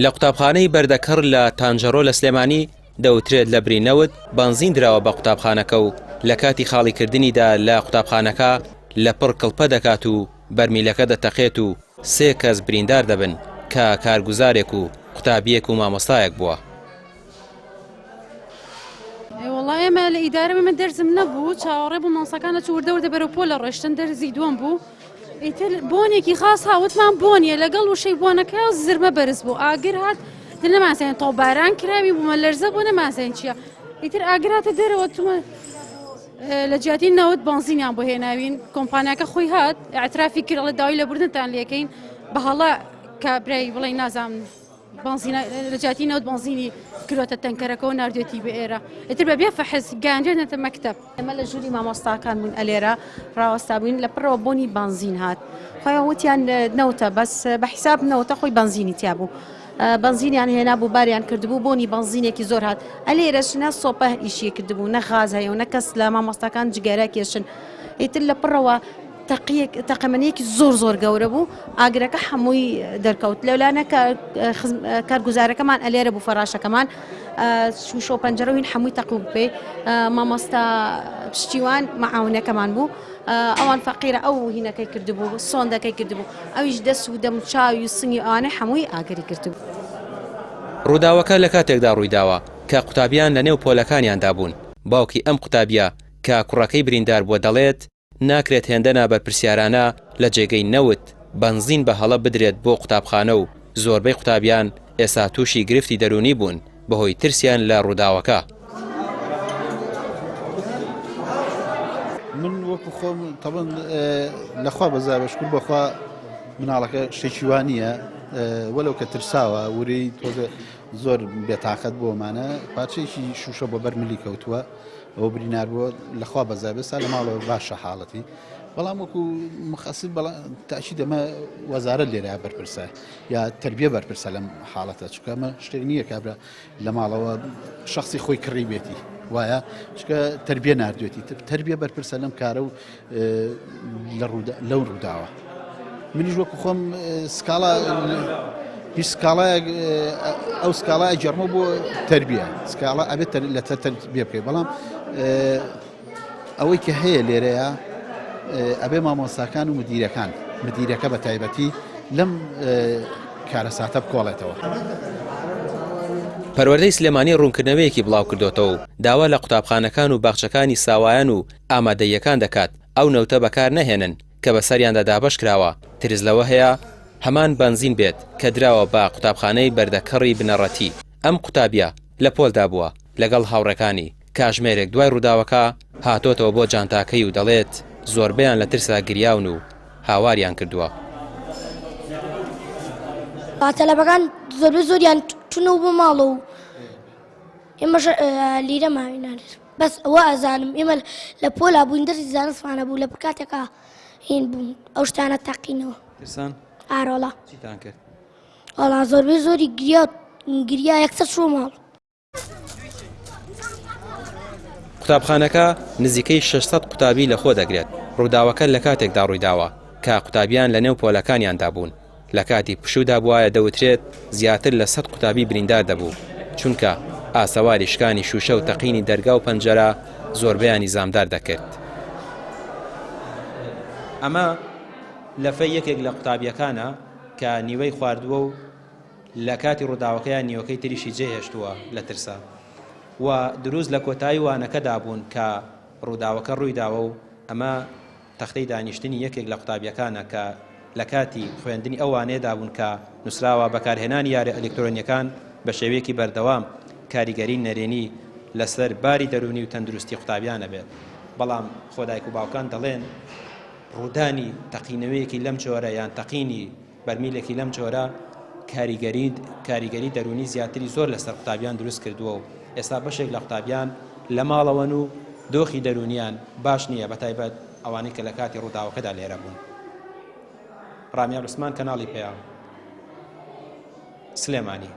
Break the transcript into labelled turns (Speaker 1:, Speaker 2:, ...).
Speaker 1: لە قوتابخانەی بەردەکەڕ لە تانجەڕۆ لە سلێمانی دەوترێت لە بری نەوت بەنزین دراوە بە قوتابخانەکە و لە کاتی خاڵیکردنیدا لە قوتابخانەکە لە پڕ کڵپە دەکات و بەرمیلەکە دەتەقێت و سێ کەس بریندار دەبن کە کارگوزارێک و قوتابییەک و مامۆستایەک بووە.
Speaker 2: وەڵا ئێمە لە ئیدارە من دەرزم نەبوو چاوەڕێ بوو مامۆستاکان ئەچوو وردە وردە بەرەو پۆلە ڕۆشتن دەرزی دووەم بوو ئیتر بۆنێکی خاص هاوتمان بۆنیە لەگەڵ وشەی بۆنەکە زرمە بەرز بوو ئاگر هات تر نەمانزانین تۆپباران کراوی بوومە لەرزە بۆ نەمانزانین چییە ئیتر ئاگر هاتە دەرەوە تومە لە جیاتی نەوت بەنزینیان بۆ هێناوین کۆمپانیاکە خۆی هات اعترافی کرد ئەڵێ داوای لێبوردنتان لێکەین بە هەڵە کابرای بڵێ نازانم بەنزینە لە جیاتی نەوت بەنزینی کردۆتە تەنکەرەکەەوە ناردوێتی بە ئێرە ئیتر بە بێ فەحس گەیاندوێنەتە مەکتەب.
Speaker 3: ئێمە لە ژووری مامۆستاکان بووین ئەلێرە ڕاوەستا بووین لە پڕەوە بۆنی بەنزین هات خۆیان وتیان نەوتە بەس بە حیساب نەوتە خۆی بەنزینی تیا بوو بەنزینیان هێنا بوو باریان کردبوو بۆنی بەنزینێکی زۆر هات ئەلێرەش نە سۆپە ئیشی کردبوو نە غاز هەیە و نە کەس لە مامۆستاکان جگەرە کێشن ئیتر لە پڕەوە تەقیەک تەقەمەنیەکی زۆر زۆر گەورە بوو ئاگرەکە هەمووی دەرکەوت لەولانە کە کارگوزارەکەمان ئەلێرە بوو فەراشەکەمان شوشە و پەنجەرەوین هەمووی تەقوو پێ مامۆستا پشتیوان مەعاونەکەمان بوو ئەوان فەقیرە ئەو هینەکەی کردبوو سۆندەکەی کردبوو ئەویش دەست و دەم و چاوی و سنگی ئەوانەی هەمووی ئاگری کردبوو.
Speaker 1: ڕووداوەکە لە کاتێکدا ڕوویداوە کە قوتابیان لەنێو پۆلەکانیاندا بوون، باوکی ئەم قوتابییە کە کوڕەکەی بریندار بووە دەڵێت، ناکرێت هێندە نابەرپرسیارانە لە جێگەی نەوت، بەنزین بە هەڵە بدرێت بۆ قوتابخانە و زۆربەی قوتابیان ئێستا تووشی گرفتی دەروونی بوون بەهۆی ترسیان لە ڕووداوەکە.
Speaker 4: من وەکو خۆم تەبەن لەخوا بەزا بەشکر بەخوا مناڵەکە شتێکی وا نییە وەلو کە ترساوە ورەی تۆزە زۆر بێتاقەت بۆمانە پارچەیەکی شوشە بۆ بەر ملی کەوتووە ئەوە برینار بووە لەخوا بەزای بێستا لە ماڵەوە باشە حاڵەتی بەڵام وەکو مخەسر بەڵام تاچی دەمە وەزارەت لێرە بەرپرسە یا تربیە بەرپرسە لەم حاڵەتە چونکە ئەمە شتێک نییە کابرا لە ماڵەوە شخصی خۆی کڕی بێتی وایە چکە تربیە نردوێتی تربیە بەرپرسە لەم کارە و لەو ڕووداوە منیش وەکو خۆم سکاڵا هیچ سکاڵایەک ئەو سکاڵای گەڕمە بۆ تربیە سکاڵا ئەبێت لە تەربیە بکەیت بەڵام ئەوەی کە هەیە لێرەیە ئەبێ مامۆستاکان و مدیرەکان مدیرەکە بە تایبەتی لەم کارەساتە بکۆڵێتەوە.
Speaker 1: پەروەردەی سلێمانی ڕوونکردنەوەیەکی بڵاوکردۆتەوە و داوا لە قوتابخانەکان و باخچەکانی ساوایان و ئامادەییەکان دەکات ئەو نەوتە بەکار نەهێنن کە بەسەریاندا دابەشکراوە، ترس لەوە هەیە هەمان بەنزین بێت کە دراوە بە قوتابخانەی بەردەکەڕی بنەڕەتی، ئەم قوتابیە لە پۆلدا بووە لەگەڵ هاوڕێکانی، کاژمێرێک دوای ڕووداوەکە هاتۆتەوە بۆ جانتاکەی و دەڵێت زۆربەیان لە ترسا گریاون و هاواریان کردووە.
Speaker 5: تەلەبەکان زۆربەی زۆریان چونەوە بۆ ماڵەوە و ئێمەش لیرە ماوینان. بەس ئەوە ئەزانم ئێمە لە پۆلا بووین دەرسی زانستمان هەبوو لە کاتێکا هین بووم ئەو شتانە تاقینەوە
Speaker 1: ترسان
Speaker 5: ئارۆڵا
Speaker 1: چیتان کرد
Speaker 5: وەڵا زۆربەی زۆری گریا گریا یەکسەر چووە ماڵ
Speaker 1: قوتابخانەکە نزیکەی 600 قوتابی لەخۆ دەگرێت ڕووداوەکە لە کاتێکدا ڕوویداوە کە قوتابیان لەنێو پۆلەکانیاندا بوون لە کاتی پشوودا بوایە دەوترێت زیاتر لە سەد قوتابی بریندار دەبوو، چونکە ئاسەواری شکانی شووشە و تەقینی دەرگا و پەنجەرە زۆربەیانی زامدار دەکرد. ئەمە لەفەی یەکێک لە قوتابییەکانە کە نیوەی خواردووە و لە کاتی ڕووداوەکەیا نیوەکەی تریشی جێهێشتووە لە ترسا و دروست لە کۆتایی وانەکەدا بوون کە ڕووداوەکە ڕوویداوە و ئەمە تەختەی دانیشتنی یەکێک لە قوتابییەکانە کە لە کاتی خوێندنی ئەو وانەیەدا بوون کە نووسراوە، بەکارهێنانی یاریە ئەلیکترۆنییەکان بە شێوەیەکی بەردەوام کاریگەری نەرێنی لەسەر باری دەروونی و تەندروستی قوتابیان ئەبێت، بەڵام خۆ دایک و باوکان دەڵێن ڕوودانی تەقینەوەیەکی لەم جۆرە یان تەقینی بەرمیلێکی لەم جۆرە کاریگەری کاریگەری دەروونی زیاتری زۆر لەسەر قوتابیان دروست کردووە و ئێستا بەشێک لە قوتابیان لە ماڵەوەن و دۆخی دەروونیان باش نییە بەتایبەت ئەوانەی کە لە کاتی ڕووداوەکەدا لێرە بوون. ڕامیار عوسمان کەناڵی پەیام سلێمانی.